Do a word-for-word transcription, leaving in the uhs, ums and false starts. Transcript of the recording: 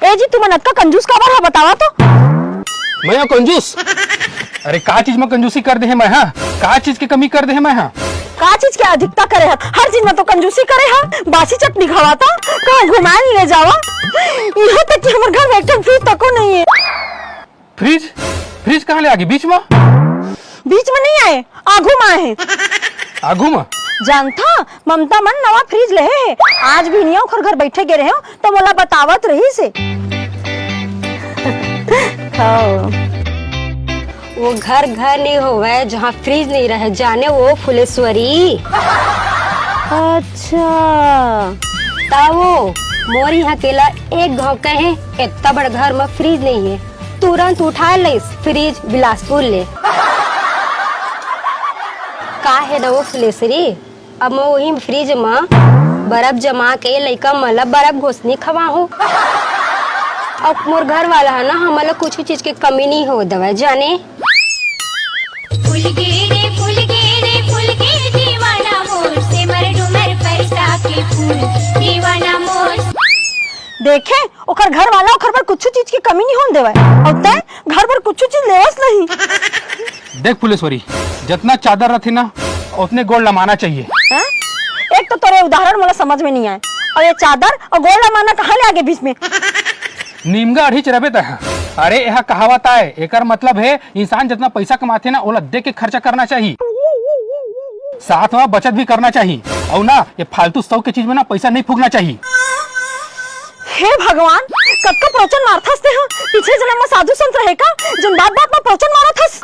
ए जी, तुमन अतका कंजूस काबर हा, बतावा तो? मैं हा कंजूस? अरे, का चीज में कंजूसी कर दे हे मैं हा? का चीज के कमी कर दे हे मैं हा? का चीज के अधिकता करे हा? हर चीज में तो कंजूसी करे हा। बासी चटनी खवाता, कहाँ घुमाए ले जावा। यहाँ तक कि हमर घर में एक ठन फ्रिज तको नहीं है। फ्रिज? फ्रिज कहाँ ले आगे बीच में? बीच में नहीं आए, आघू में आए हे। आघू में? जानथा, ममता मन नवा फ्रिज लेहे हे। आज भी निया ओखर घर बैठे गे रहे हो, तो मोला बतावत रहिस हे। हाँ। वो घर घर नहीं होवय, जहाँ फ्रिज नहीं रहे, जाने वो फुलेश्वरी। अच्छा। ता वो मोर यहाँ केला एक घाव कहे, इतना बड़ घर में फ्रिज नहीं है, तुरंत उठा लेस फ्रिज बिलासपुर ले। का है ना वो फुलेश्वरी, अब मैं वही फ्रिज में बर्फ जमा के लइका मन ला बर्फ घोसनी खवाहूँ। अब मोर घर वाला है ना, हमन ला कुछ चीज के कमी नहीं हो देवय, जाने। फुलगे रे, फुलगे रे, फुलगे दीवाना मोर, सेमर डूमर पैसा के फूल, दीवाना मोर। देखे, ओकर घर वाला ओकर बर कुछ चीज के कमी नहीं होन देवय, अउ तैं घर बर कुछ चीज लेवस नहीं। देख फुलेश्वरी, जतना चादर रथे ना, उतने गोड़ लमाना चाहिए। हैं? एक तो तोरे उदाहरण मोला समझ में नहीं आए, और ये चादर और गोड़ लमाना कहाँ ले आगे बीच में? नीमगा अढ़ीच रबे तह। अरे, यह कहावत आए, एकर मतलब है, इंसान जितना पैसा कमाथे ना, ओला देख के खर्चा करना चाहिए, साथ में बचत भी करना चाहिए, और ना, ये फालतू शौक के चीज में ना पैसा नहीं फूकना चाहिए। हे भगवान, कतका प्रवचन मारथस ते ह? पीछे जन्म में साधु संत रहे का, जन बात बात में प्रवचन मारत हस?